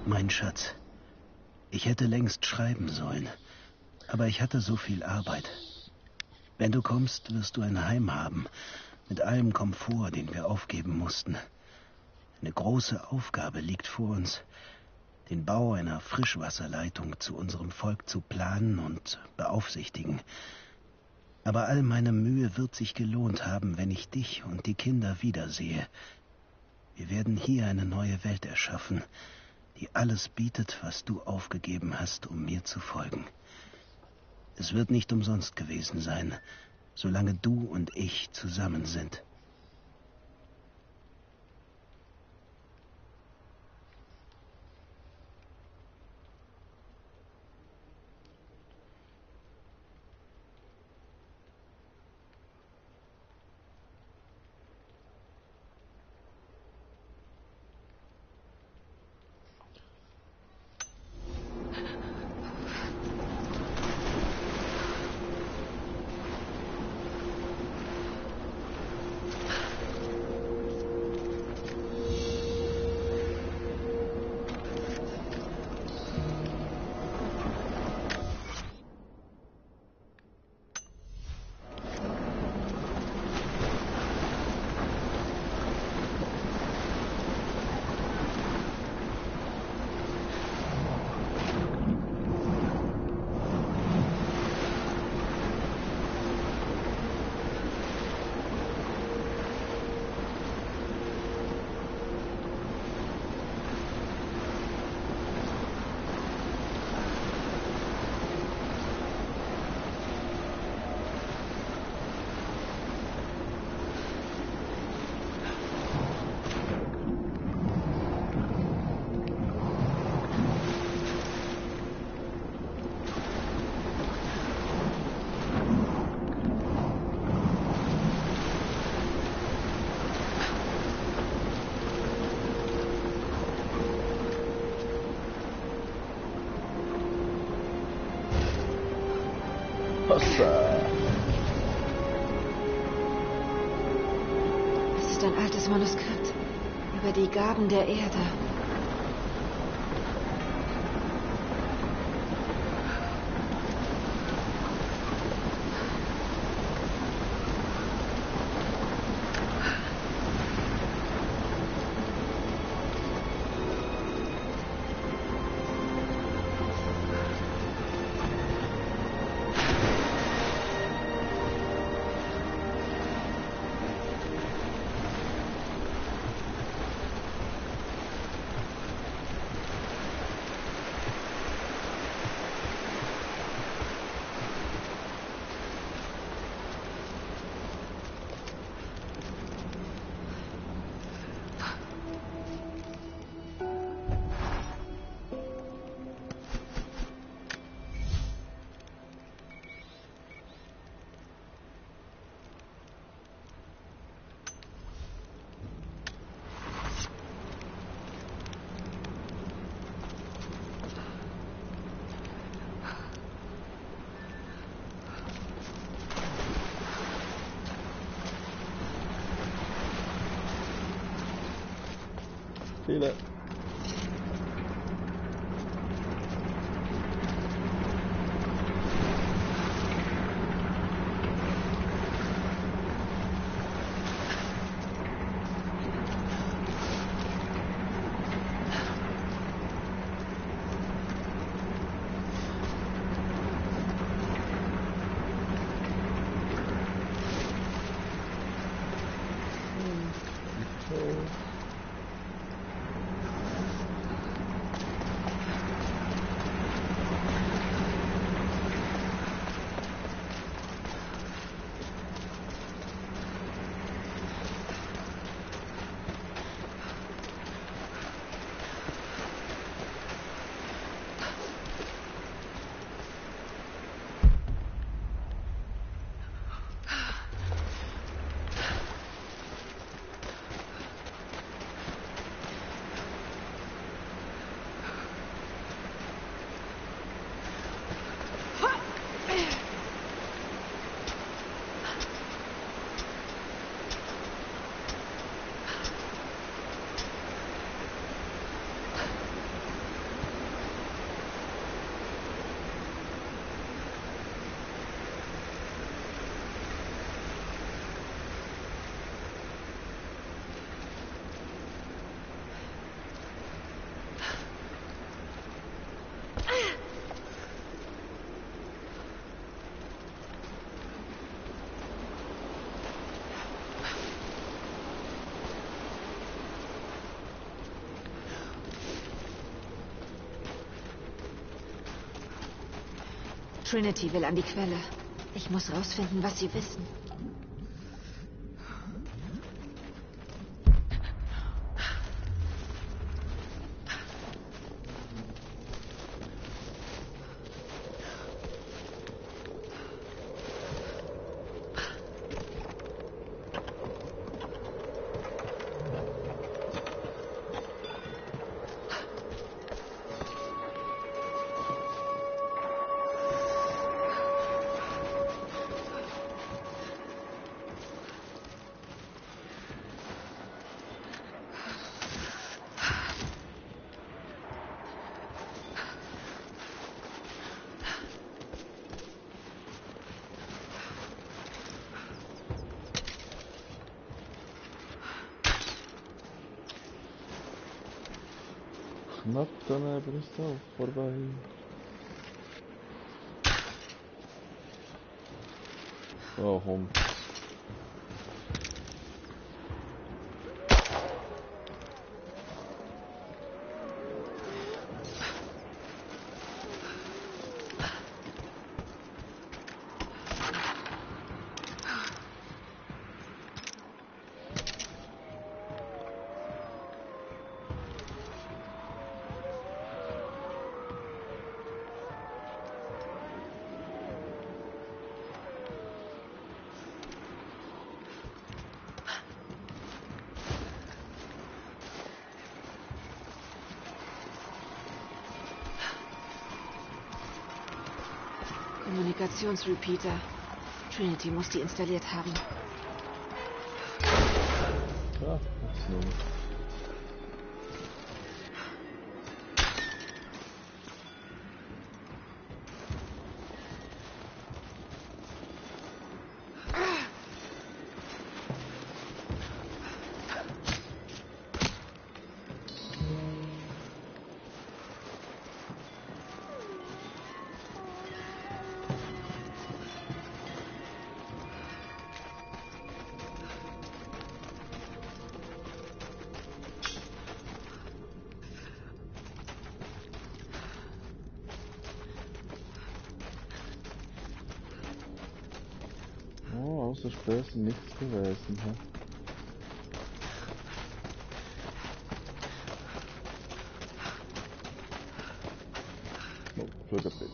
Mein Schatz, ich hätte längst schreiben sollen, aber ich hatte so viel Arbeit. Wenn du kommst, wirst du ein Heim haben, mit allem Komfort, den wir aufgeben mussten. Eine große Aufgabe liegt vor uns, den Bau einer Frischwasserleitung zu unserem Volk zu planen und beaufsichtigen. Aber all meine Mühe wird sich gelohnt haben, wenn ich dich und die Kinder wiedersehe. Wir werden hier eine neue Welt erschaffen, die alles bietet, was du aufgegeben hast, um mir zu folgen. Es wird nicht umsonst gewesen sein, solange du und ich zusammen sind. Es ist ein altes Manuskript über die Gaben der Erde. Fehler. Trinity will an die Quelle. Ich muss rausfinden, was sie wissen. Knapp daneben ist auch vorbei. Oh, komm. Kommunikationsrepeater. Trinity muss die installiert haben. Ja, jetzt nun. Außer Späßen nichts gewesen. He? Oh, Flugbild.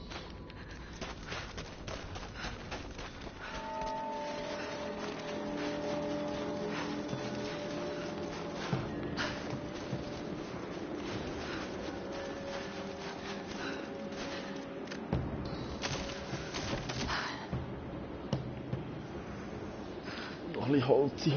Holzi.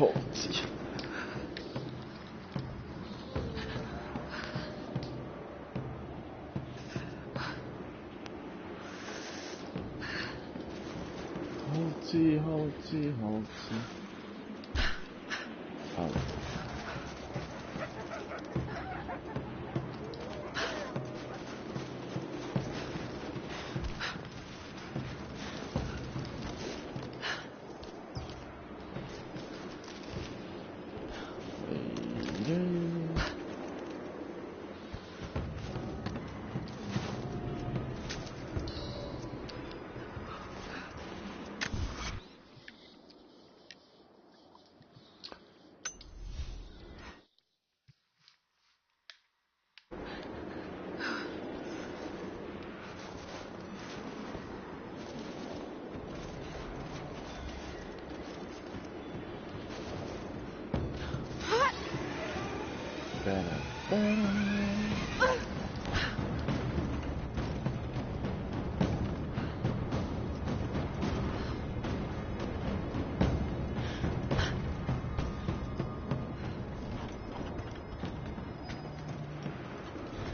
Holzi. Ah.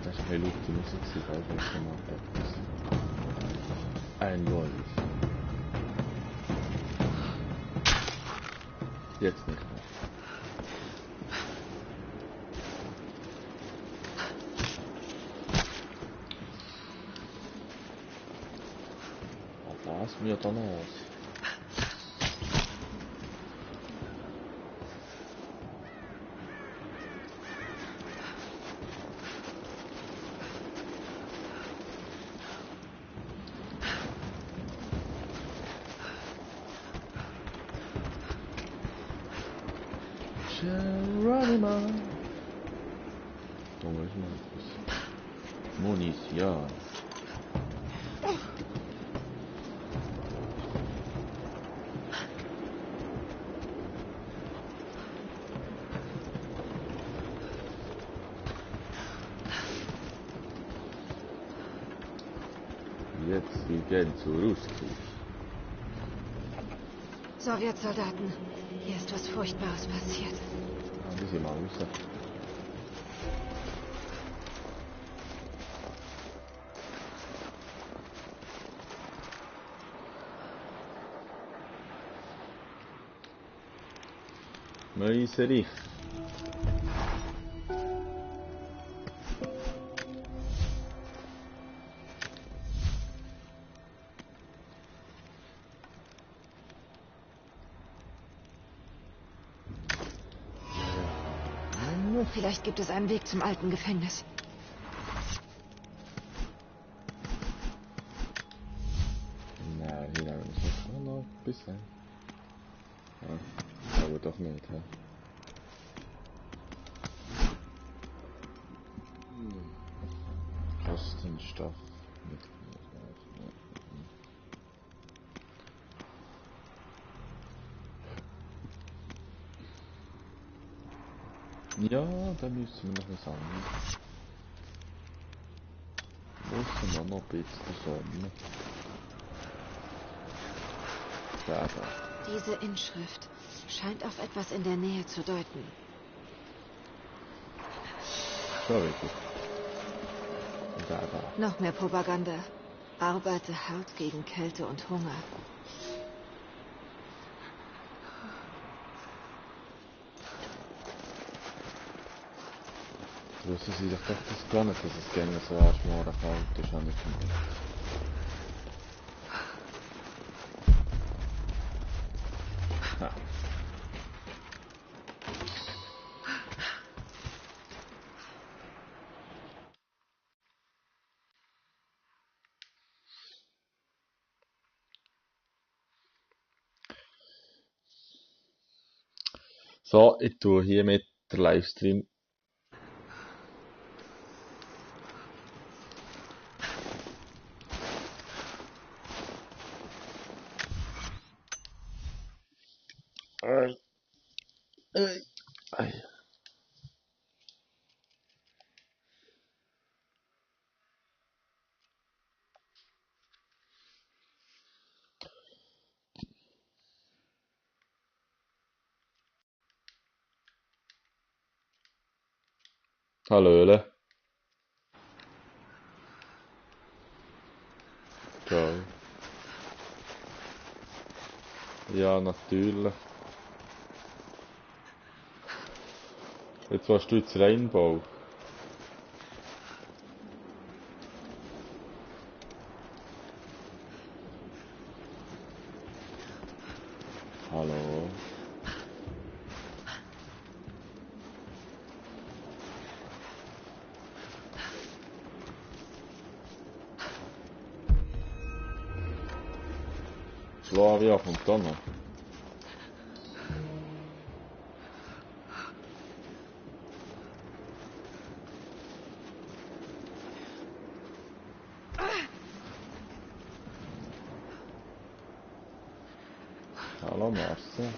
Das ist eine Luft, die Musik sieht einfach gemacht hat. Ein Wolf. Jetzt nicht mehr. Was mir dann aus? Geronimo. Junge, ich mach das. Munition. Jetzt wir gehen zu Ruski. Sowjetsoldaten. Hier ist was Furchtbares passiert. Ah, die sind mal raus. Neue Serie. Vielleicht gibt es einen Weg zum alten Gefängnis. Na, hier haben wir noch ein bisschen. Ja, aber doch nicht, hä? Kostenstoff mit. Ja, da müssen wir noch was anderes. Müssen wir noch ein bisschen Sonne. Da. Diese Inschrift scheint auf etwas in der Nähe zu deuten. So wirklich. Da. Noch mehr Propaganda. Arbeite hart gegen Kälte und Hunger. Wussten Sie doch das gar nicht, dass es gerne so arschmorgen kalt ist, habe ich gemerkt. Ha. So, ich tue hiermit den Livestream Hallöle. Ciao. Ja, natürlich. Jetzt warst du ins Rainbow. Hallo. Flavia Fontana. Hallo Marcel.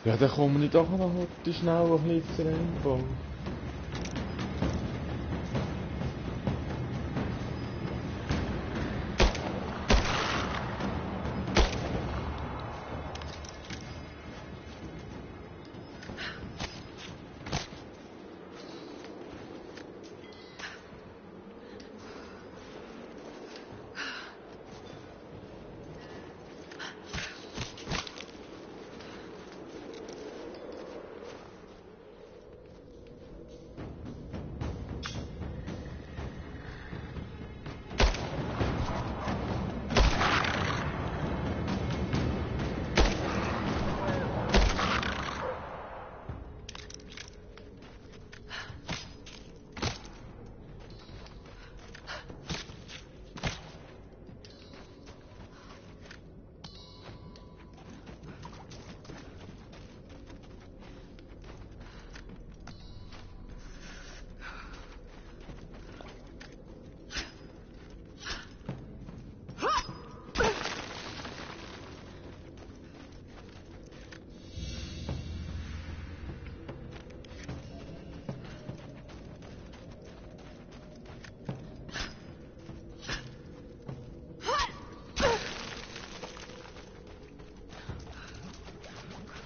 Ja, dann kommen wir doch noch heute schnell ein bisschen ins Rainbow.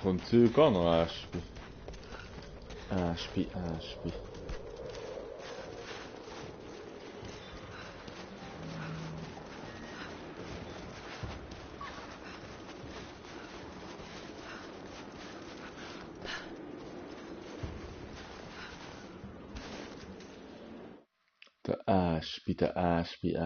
vom Zeug auch noch Ashby. Ashby. Der Ashby.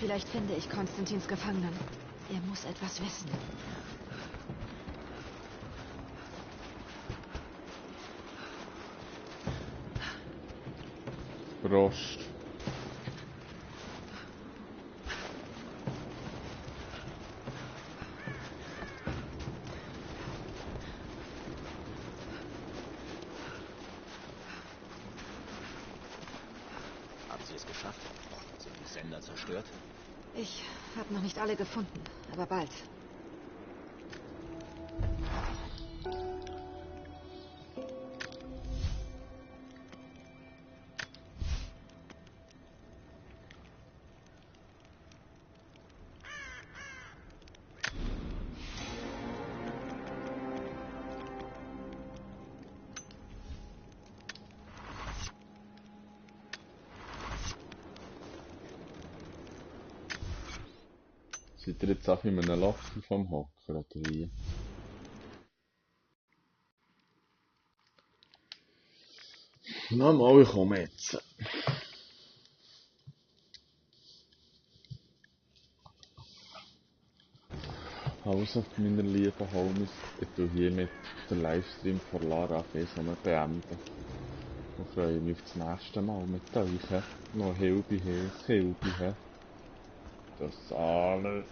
Vielleicht finde ich Konstantins Gefangenen. Er muss etwas wissen. Prost. Haben Sie es geschafft? Sind die Sender zerstört? Ich habe noch nicht alle gefunden, aber bald. Seid ihr jetzt auch in einem Loch vom Hocker oder wie? Na mal, ich komme jetzt. Also, meine lieben Homies, ich tue hiermit den Livestream von Lara Fesome beenden. Und freue mich auf das nächste Mal mit euch. Noch Hilbe, Das alles.